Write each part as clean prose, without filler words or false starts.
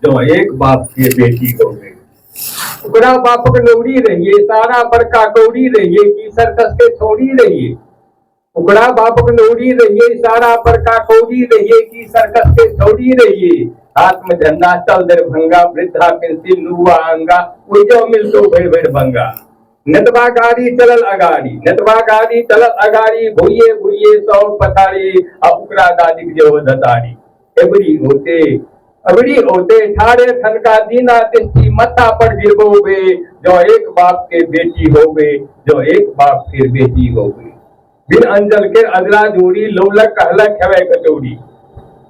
जँ एक बाप के बेटी होबे। ओकरा बापक नौरी रहिए, सारा बड़का कौड़ी रहिए, की सर्कस के छौड़ी रहिए। ओकरा बापक नौरी रहिए, सारा बड़का कौड़ी रहिए, की सर्कस के छौड़ी रहिए। हाथ में झंडा चल दरभंगा, वृद्धा पेंसिल नुआ अंगा, ओइ जो मिलतो भरि भरि बंगा। नेतबा गाड़ी चलल अगाड़ी, नेतबा गाड़ी चलल अगाड़ी, भुइये भुइये सब पथारी, आ ओकरा दादीक जे हो धतारी। एबरी होते अबरी होते ठाड़े ठनका दीना दृष्टि मत्था पर गिरबोबे, जो एक बाप के बेटी होबे, जो एक बाप के बेटी होबे। बिन अंजल के अजरा जोड़ी लौलक कहलक खेबै कचौड़ी,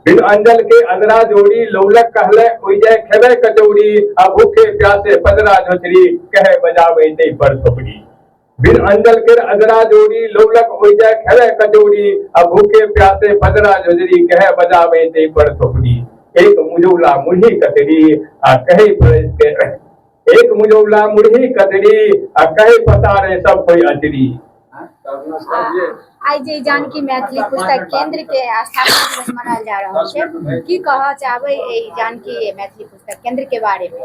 बिन अंजल के अजरा जोड़ी लौलक कहलक ओइ जाय खेबै कचौड़ी, आ भूखे प्यासे पजरा झोचरी कहे बजाबै तै पर थोपड़ी। बिन अंजल के अजरा जोड़ी लौलक ओइ जाय खेबै कचौड़ी, आ भूखे प्यासे पजरा झोचरी कहे बजाबै तै पर थोपड़ी। एक मुजौला मुरही कतरी आ कहे के एक मुजौला मुरही कतरी आ कहे पसारे सब कोई अचरी। आइ जे जानकी मैथिली पुस्तक केंद्र के स्थापना दिवस मनायल जा रहल छै, की कहऽ चाहबै एहि जानकी मैथिली पुस्तक केंद्र के बारे में?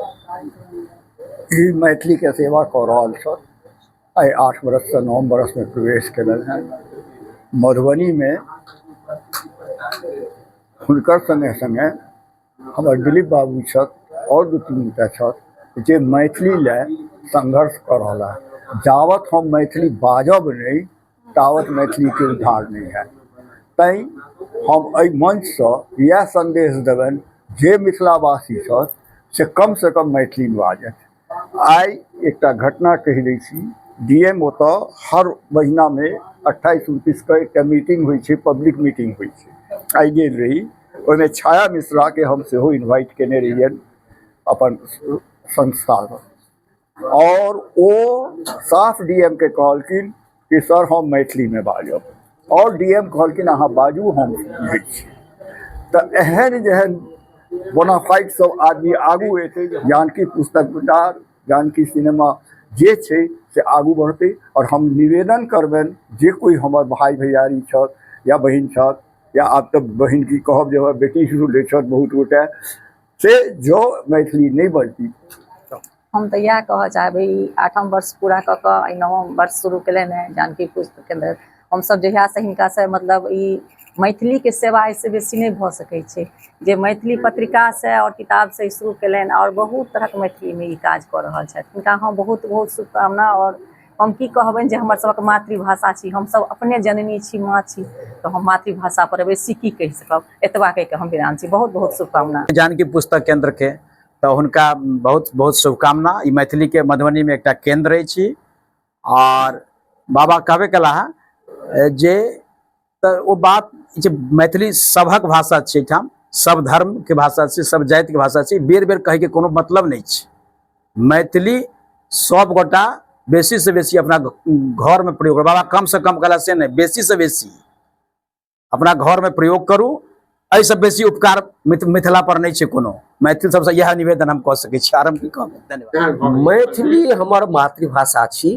ई मैथिलीके सेवा कऽ रहल छथि। आइ 8 बरससँ 9 बरसमे प्रवेश केलनि हेँ। मधुबनीमे हुनकर सङ्गे सङ्गे हमर दिलीप बाबू छथि आओर 2-3 गोटा छथि जे मैथिली लए संघर्ष कऽ रहला। जावत हम मैथिली बाजब नहि तावत मैथिलीके उद्धार नहि हैत। तैँ हम एहि मंचसँ इएह सन्देश देबनि जे मिथिलावासी छथि से कमसँ कम मैथिलीमे बाजथि। आइ एकटा घटना कहि दै छी। डी एम ओतऽ हर महीनामे 28 29 के एकटा मीटिंग होइ छै, पब्लिक मीटिंग होइ छै। आइ गेल रही, ओहिमे छाया मिश्राके हम सेहो इन्वाइट केने रहियनि अपन संस्थासँ, आओर ओ साफ डी एम के कहलखिन कि सर हम मैथिलीमे बाजब, आओर डी एम कहलखिन अहाँ बाजू हम बुझै छी। तऽ एहन जेहन बोनाफाइड सब आदमी आगू एतै, जानकी पुस्तक भण्डार, जानकी सिनेमा जे छै से आगू बढ़तै। आओर हम निवेदन करबनि जे कोइ हमर भाय भैयारी छथि या बहिन छथि, या आब तऽ बहिन की कहब जे हमर बेटी शुरू लै छथि बहुत गोटे, से जँ मैथिली नहि बजती। हम तऽ इएह कहऽ चाहबै, ई 8म वर्ष पूरा कऽ कऽ ई 9म वर्ष शुरू केलनि हेँ जानकी पुस्तक केन्द्र। हमसभ जहियासँ हिनकासँ मतलब ई मैथिलीके सेवा एहिसँ बेसी नहि भऽ सकै छै जे मैथिली पत्रिकासँ आओर किताबसँ ई शुरू केलनि आओर बहुत तरहक मैथिलीमे ई काज कऽ रहल छथि। हिनका हम बहुत बहुत शुभकामना आओर हम की कहबनि जे हमर सभक मातृभाषा छी, हमसभ अपने जननी छी, माँ छी, तऽ हम मातृभाषा पर बेसी की कहि सकब, एतबा कहि कऽ हम विराम छी। बहुत बहुत शुभकामना। जानकी पुस्तक केंद्र के तऽ हुनका बहुत बहुत शुभकामना। ई मैथिलीके मधुबनीमे एकटा केंद्र अछि आओर बाबा कहबे कला है जे तऽ ओ बात जे मैथिली सभक भाषा छै, एहिठाम सब धर्मके भाषा छै, सब जातिके भाषा छै, बेर बेर कहैके कोनो मतलब नहि छै। मैथिली सब गोटा बेसी से बेसी अपना घरमे प्रयोग करू। बाबा कम से कम कहला से नहि, बेसी से बेसी अपना घरमे प्रयोग करू। एहिसँ बेसी उपकार मिथिला पर नहि छै कोनो। मैथिल सबसँ इएह निवेदन हम कऽ सकै छी, आर हम की कहब। धन्यवाद। मैथिली हमर मातृभाषा छी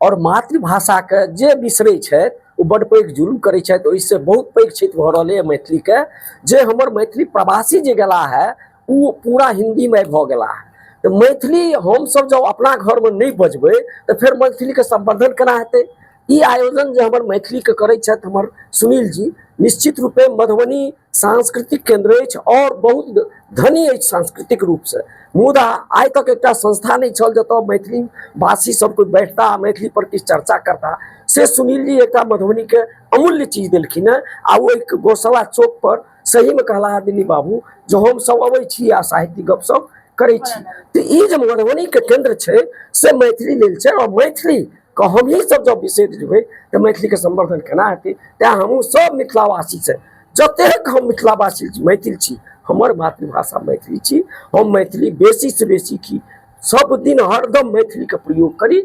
आओर मातृभाषाके जे बिसरै छथि ओ बड्ड पैघ जुल्म करै छथि। ओहिसँ बहुत पैघ क्षति भऽ रहलैए मैथिलीके। जे हमर मैथिली प्रवासी जे गेला है ओ पूरा हिन्दीमय भऽ गेला है। तऽ मैथिली हमसब जब अपना घरमे नहि बजबै तऽ फेर मैथिलीके संवर्धन केना हेतै? ई आयोजन जे हमर मैथिलीके करै छथि हमर सुनील जी, निश्चित रूपे मधुबनी सांस्कृतिक केंद्र अछि आओर बहुत धनी अछि सांस्कृतिक रूपसँ, मुदा आइ तक एकटा संस्था नहि छल जतऽ मैथिली भाषी सब कोइ बैठता आ मैथिली पर किछु चर्चा करता। से सुनील जी एकटा मधुबनीके अमूल्य चीज देलखिन हेँ। आ ओहि गौशाला चौक पर सहीमे कहला है दिलीप बाबू जे हमसब अबै छी आ साहित्यिक गपशप करै छी। तऽ ई जे मधुबनीके केंद्र छै से मैथिली लेल छै, आओर मैथिली के हमही सब जब बिसरि जेबै तऽ मैथिलीके संवर्धन केना हेतै? तैँ हमहूँ सब मिथिलावासीसँ, जतेक हम मिथिलावासी मैथिल छी, हमर मातृभाषा मैथिली छी, हम मैथिली बेसीसँ बेसी की सब दिन हरदम मैथिलीके प्रयोग करी,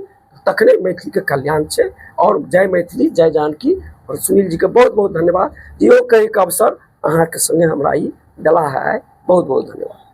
तखने मैथिलीके कल्याण छै। आओर जय मैथिली, जय जानकी। आओर सुनील जीके बहुत बहुत धन्यवाद जे इहो कहैके अवसर अहाँके सङ्गे हमरा ई देला है। बहुत बहुत धन्यवाद।